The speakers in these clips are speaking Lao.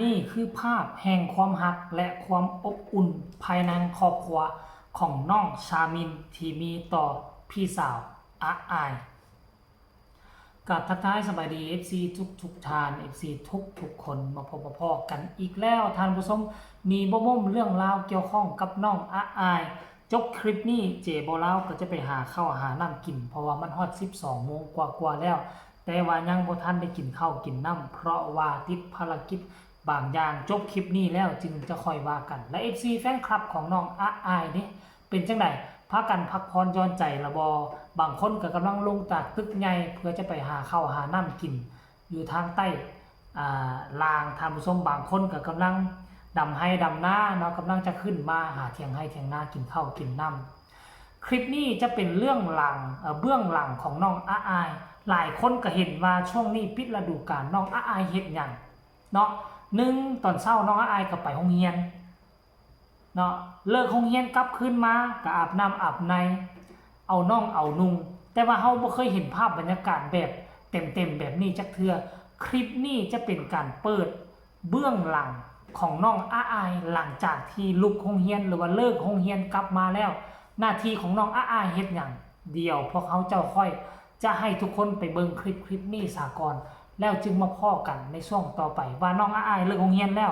ນີ້ຄືພາບແຫ່ງຄວາມຮັກ ແລະ ຄວາມອົບອຸ່ນພາຍໃນຄອບຄົວຂອງນ້ອງຊາມິນທີ່ມີຕໍ່ພີ່ສາວອະອາຍ. ກາບທັກທາຍສະບາຍດີ ເອັຟຊີ ທຸກໆທ່ານ ເອັຟຊີ ທຸກໆຄົນ ມາພົບມາພໍ້ກັນອີກແລ້ວທ່ານຜູ້ຊົມ. ມີບໍ່ໝົມເລື່ອງລາວກ່ຽວຂ້ອງກັບນ້ອງອະອາຍ. ຈົບຄລິບນີ້ ເຈບໍ່ລາວກໍຈະໄປຫາເຂົ້າຫານ້ຳກິນ ເພາະວ່າມັນຮອດສິບສອງໂມງກວ່າໆແລ້ວ ແຕ່ວ່າຍັງບໍ່ທັນໄດ້ກິນເຂົ້າກິນນ້ຳ ເພາະວ່າຕິດພາລະກິດບາງຢ່າງ. ຈົບຄລິບນີ້ແລ້ວຈຶ່ງຈະຄ່ອຍວ່າກັນ. ແລະ ເອັຟຊີ ແຟນຄລັບຂອງນ້ອງອະອາຍເດ ເປັນຈັ່ງໃດ? ພາກັນພັກຜ່ອນຢ່ອນໃຈລະບໍ່? ບາງຄົນກໍກຳລັງລົງຈາກຕຶກໃຫຍ່ເພື່ອຈະໄປຫາເຂົ້າຫານ້ຳກິນ ຢູ່ທາງໃຕ້ ອ່າ ລ່າງ ທ່ານຜູ້ຊົມ. ບາງຄົນກໍກຳລັງດຳໄຮ່ດຳນາເນາະ ກຳລັງຈະຂຶ້ນມາຫາຖຽງໄຮ່ຖຽງນາ ກິນເຂົ້າກິນນ້ຳ. ຄລິບນີ້ຈະເປັນເລື່ອງຫຼັງ ເອີ ເບື້ອງຫຼັງຂອງນ້ອງອະອາຍ. ຫຼາຍຄົນກໍເຫັນວ່າຊ່ວງນີ້ປິດລະດູການ ນ້ອງອະອາຍເຮັດຫຍັງເນາະ? ໜຶ່ງ ຕອນເຊົ້ານ້ອງອະອາຍກໍໄປໂຮງຮຽນ ເນາະ ເລີກໂຮງຮຽນກັບຄືນມາກໍອາບນ້ຳອາບໃນ ເອົາໜອງເອົານຸ່ງ ແຕ່ວ່າເຮົາບໍ່ເຄີຍເຫັນພາບບັນຍາກາດແບບເຕັມໆແບບນີ້ຈັກເທື່ອ. ຄລິບນີ້ຈະເປັນການເປີດເບື້ອງຫຼັງຂອງນ້ອງອາອາຍ ຫຼັງຈາກທີ່ລຸກໂຮງຮຽນ ຫຼືວ່າເລີກໂຮງຮຽນກັບມາແລ້ວ ໜ້າທີ່ຂອງນ້ອງອາອາຍເຮັດຫຍັງ? ດຽວພວກເຮົາເຈົ້າຂ້ອຍ ຈະໃຫ້ທຸກຄົນໄປເບິ່ງຄລິບ ຄລິບນີ້ສາກ່ອນ ແລ້ວຈຶ່ງມາພໍ້ກັນໃນຊ່ວງຕໍ່ໄປ ວ່ານ້ອງອາອາຍເລີກໂຮງຮຽນແລ້ວ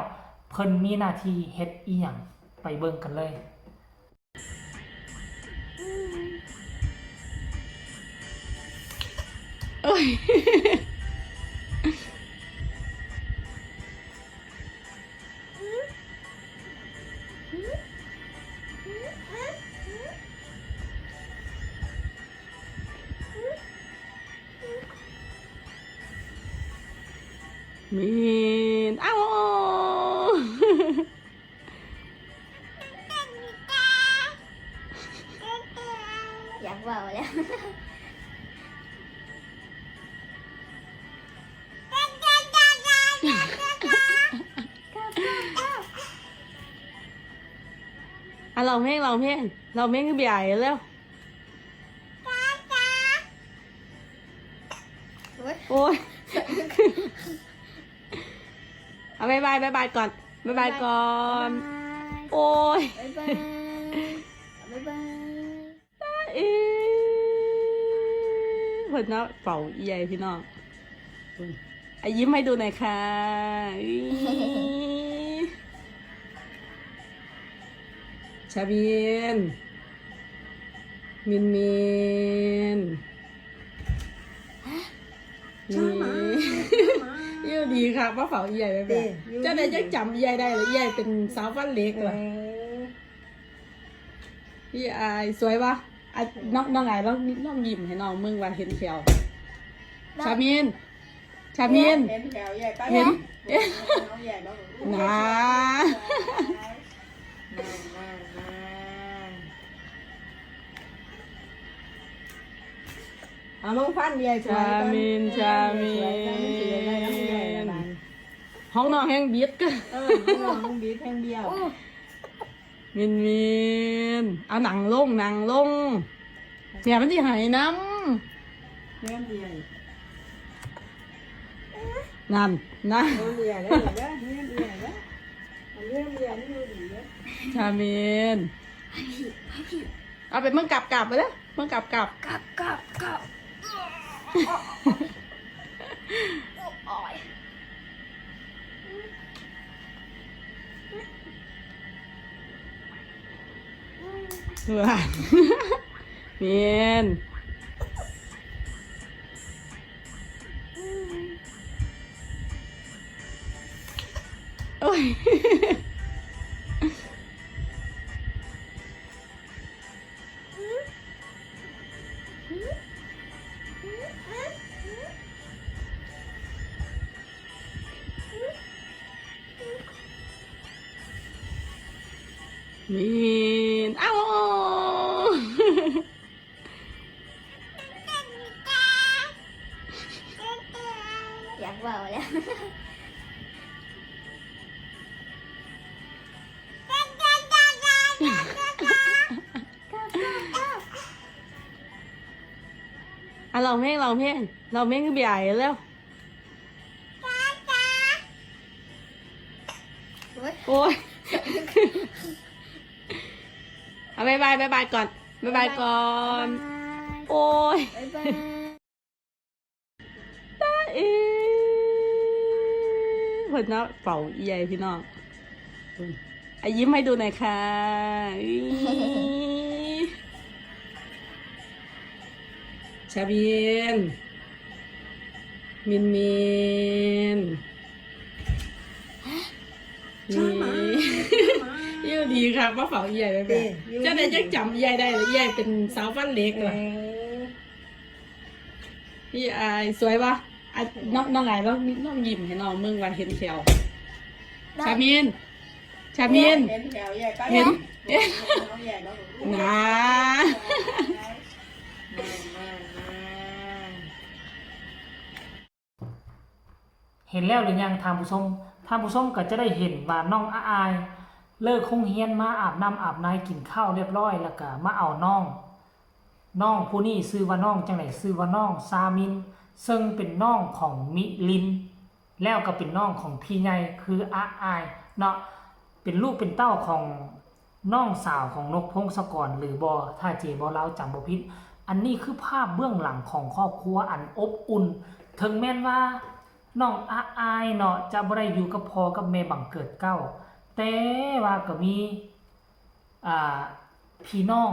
ເພິ່ນມີໜ້າທີ່ເຮັດອີ່ຫຍັງ? ໄປເບິ່ງກັນເລີຍ. ໂອ້ຍ. ມີນ ອ້າວ ຢາກເວົ້າແລ້ວ. ອ່ະ ຮ້ອງເພງ ຮ້ອງເພງ ຮ້ອງເພງຄືເບຍເອົາແລ້ວ. ໂອ້ຍ ໂອ້ຍ ເອົາບາຍບາຍ ບາຍບາຍກ່ອນ ບາຍບາຍກ່ອນ ບາຍບາຍ ໂອ້ຍ ບາຍບາຍ ບາຍບາຍ. ເອີ ເພິ່ນເນາະ ເຝົ້າເອື້ອຍພີ່ນ້ອງ ອະ ຍິ້ມໃຫ້ດູໜ້ອຍຄ່ະ ອີ ຊາມິນ ມິນມິນ ຊາມາ ນີ້ ຊາມາ ຢູ່ດີຄັກ ມາເຝົ້າເອື້ອຍແບບ ເອີ ຢູ່ດີ ຈັ່ງໃດຈັ່ງຈຳເອື້ອຍໄດ້ລະ ເອື້ອຍເປັນສາວຟັນເຫຼັກລະ ເອີ. ພີ່ອາຍ ສວຍບໍ່? ອາ ນ້ອງ ນ້ອງອາຍ ລອງ ລອງຍິ້ມໃຫ້ນ້ອງເບິ່ງວ່າເຫັນແຂ້ວ. ຊາມິນ ຊາມິນ ເຫັນແຂ້ວໃຫຍ່ປະ ເຫັນ ເຫັນ ນ້ອງໃຫຍ່ບໍ່? ນາ ນັ້ນ ນັ້ນ ນັ້ນ ເອົາ ນ້ອງຟັນໃຫຍ່ສວຍກ່ອນ ຊາມິນ ຊາມິນ ນ້ອງໃຫຍ່ລະບາດນີ້ ຂອງນ້ອງແຮງບິດ ເອີ ຂອງນ້ອງແຮງບິດແຮງບ້ຽວ. ມິນມິນ ເອົານັ່ງລົງ ນັ່ງລົງ ແມ່ມັນຊິໃຫ້ນຳ ແມ່ມັນຊິໃຫ້ ນັ້ນ ນັ້ນ ເລື່ອງເອື້ອຍເດີ ເລື່ອງເອື້ອຍເດີ ເລື່ອງເອື້ອຍນີ້ບໍ່ດີເດີ ຊາມິນ ເອົາໄປເບິ່ງກັບ ກັບໄປເດີ ເບິ່ງກັບ ກັບ ກັບ ກັບ ກັບ ໂອ້ຍ. ເພື່ອນ ແມ່ນ ໂອ້ຍ. ມີນ ອ້າວ ຢາກເວົ້າແລ້ວ. ອ່ະ ຮ້ອງເພງ ຮ້ອງເພງ ຮ້ອງເພງຄືເບຍເອົາແລ້ວ. ຈ້າ ຈ້າ ເ ໂອ້ຍ ເອົາ ບາຍບາຍ ບາຍບາຍກ່ອນ ບາຍບາຍກ່ອນ ບາຍບາຍ ໂອ້ຍ ບາຍບາຍ ຕາເອ ເພິ່ນເນາະ ເຝົ້າເອື້ອຍພີ່ນ້ອງ ອາ ຍິ້ມໃຫ້ດູໜ້ອຍຄ່ະ ອີ ຊາບິນ ມິນມິນ ນີ້ ຢູ່ດີຄັກ ມາເຝົ້າເອື້ອຍແບບ ເອີ ຈັ່ງໃດຈັ່ງຈຳເອື້ອຍໄດ້ ເອື້ອຍເປັນສາວຟັນເຫຼັກ ເອີ ລະ ພີ່ອາຍ ສວຍບໍ່? ອາ ນ້ອງ ນ້ອງອາຍ ລອງ ລອງຍິ້ມໃຫ້ນ້ອງເບິ່ງວ່າເຫັນແຂ້ວ ຊາມິນ ຊາມິນ ເຫັນແຂ້ວເອື້ອຍປະ? ເຫັນ ເຫັນ ເຫັນແຂ້ວເອື້ອຍບໍ່? ນາ ເຫັນແລ້ວຫຼືຍັງທ່ານຜູ້ຊົມ? ທ່ານຜູ້ຊົມກໍຈະໄດ້ເຫັນວ່ານ້ອງອາອາຍເລີກໂຮງຮຽນມາອາບນ້ຳອາບໃນ ກິນເຂົ້າລຽບຮ້ອຍ ແລ້ວກໍມາເອົານ້ອງ ນ້ອງຜູ້ນີ້ຊື່ວ່ານ້ອງຈັ່ງໃດ? ຊື່ວ່ານ້ອງຊາມິນ ເຊິ່ງເປັນນ້ອງຂອງມິລິນ ແລ້ວກໍເປັນນ້ອງຂອງພີ່ໃຫຍ່ຄືອາອາຍເນາະ ເປັນລູກເປັນເຕົ້າຂອງນ້ອງສາວຂອງນົກ ພົງສະກອນ ຫຼືບໍ່? ຖ້າເຈເວົ້າລາວຈຳບໍ່ຜິດ. ອັນນີ້ຄືພາບເບື້ອງຫຼັງຂອງຄອບຄົວອັນອົບອຸ່ນ ເຖິງແມ່ນວ່ານ້ອງອາອາຍເນາະ ຈະບໍ່ໄດ້ຢູ່ກັບພໍ່ກັບແມ່ບັງເກີດເກົ້າ ແຕ່ວ່າກໍມີ ອ່າ ພີ່ນ້ອງ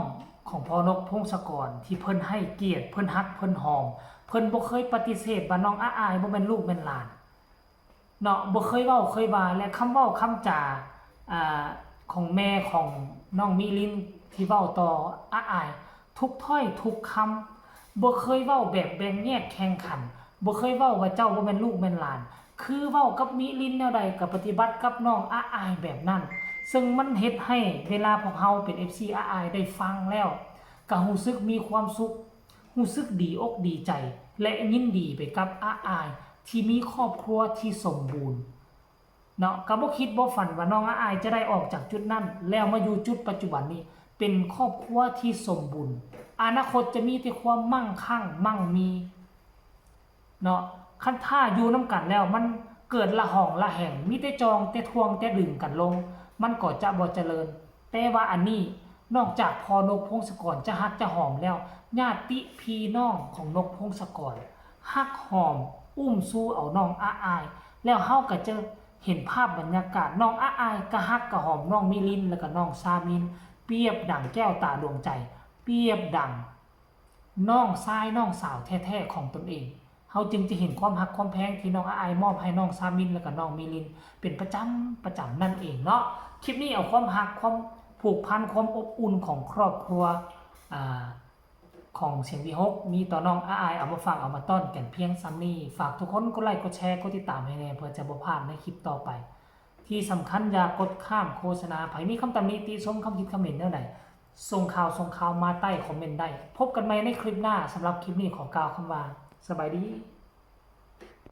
ຂອງພໍ່ນົກ ພົງສະກອນ ທີ່ເພິ່ນໃຫ້ກຽດ ເພິ່ນຮັກ ເພິ່ນຫອມ ເພິ່ນບໍ່ເຄີຍປະຕິເສດວ່ານ້ອງອາອາຍບໍ່ແມ່ນລູກແມ່ນຫຼານເນາະ ບໍ່ເຄີຍເວົ້າເຄີຍວ່າ ແລະ ຄຳເວົ້າຄຳຈາ ອ່າ ຂອງແມ່ຂອງນ້ອງມິລິນທີ່ເວົ້າຕໍ່ອາອາຍ ທຸກຖ້ອຍທຸກຄຳ ບໍ່ເຄີຍເວົ້າແບບແບ່ງແຍກແຂ່ງຂັນ ບໍ່ເຄີຍເວົ້າວ່າເຈົ້າບໍ່ແມ່ນລູກແມ່ນຫຼານ ຄືເວົ້າກັບມິລິນແນວໃດກໍປະຕິບັດກັບນ້ອງອາອາຍແບບນັ້ນ ເຊິ່ງມັນເຮັດໃຫ້ເວລາພວກເຮົາເປັນເອັຟຊີອາອາຍໄດ້ຟັງແລ້ວ ກໍຮູ້ສຶກມີຄວາມສຸກ ຮູ້ສຶກດີອົກດີໃຈ ແລະ ຍິນດີໄປກັບອາອາຍທີ່ມີຄອບຄົວທີ່ສົມບູນ ເນາະ ກໍບໍ່ຄິດບໍ່ຝັນວ່ານ້ອງອາອາຍຈະໄດ້ອອກຈາກຈຸດນັ້ນ ແລ້ວມາຢູ່ຈຸດປັດຈຸບັນນີ້ ເປັນຄອບຄົວທີ່ສົມບູນ ອະນາຄົດຈະມີແຕ່ຄວາມມັ່ງຄັ່ງມັ່ງມີເນາະ ຄັນຖ້າຢູ່ນຳກັນແລ້ວມັນເກີດລະຫອງລະແຫງ ມີແຕ່ຈອງແຕ່ທວງແຕ່ດຶງກັນລົງ ມັນກໍຈະບໍ່ຈະເລີນ ແຕ່ວ່າອັນນີ້ ນອກຈາກພໍ່ນົກ ພົງສະກອນ ຈະຮັກຈະຫອມແລ້ວ ຍາດຕິພີ່ນ້ອງຂອງນົກ ພົງສະກອນ ຮັກຫອມອຸ້ມຊູເອົານ້ອງອາອາຍ ແລ້ວເຮົາກໍຈະເຫັນພາບບັນຍາກາດ ນ້ອງອາອາຍກະຮັກກະຫອມນ້ອງມິລິນ ແລ້ວກະນ້ອງຊາມິນ ປຽບດັ່ງແກ້ວຕາດວງໃຈ ປຽບດັ່ງນ້ອງຊາຍນ້ອງສາວແທ້ໆຂອງຕົນເອງ. ເຮົາຈຶ່ງຈະເຫັນຄວາມຮັກຄວາມແພງທີ່ນ້ອງອາອາຍມອບໃຫ້ນ້ອງຊາມິນ ແລ້ວກະນ້ອງມິລິນເປັນປະຈຳ ປະຈຳນັ້ນເອງເນາະ. ຄລິບນີ້ເອົາຄວາມຮັກ ຄວາມຜູກພັນ ຄວາມອົບອຸ່ນຂອງຄອບຄົວ ອາ ຂອງສຽງວິຫົກ ມີຕໍ່ນ້ອງອາອາຍ ເອົາມາຝາກເອົາມາຕ້ອນກັນພຽງສ່ຳນີ້. ຝາກທຸກຄົນກົດໄລ ກົດແຊ ກົດຕິດຕາມໃຫ້ແດ່ ເພື່ອຈະບໍ່ພາດໃນຄລິບຕໍ່ໄປ. ທີ່ສຳຄັນຢ່າກົດຂ້າມໂຄສະນາ. ໃຜມີຄຳຕຳໜິຕິຊົມ ຄຳຄິດຄຳເຫັນແນວໃດ ສົ່ງຂ່າວ ສົ່ງຂ່າວມາໃຕ້ຄອມເມັນໄດ້. ພົບກັນໃໝ່ໃນຄລິບໜ້າ. ສຳລັບຄລິບນີ້ຂໍກ່າວຄຳວ່າ ສະບາຍດີ.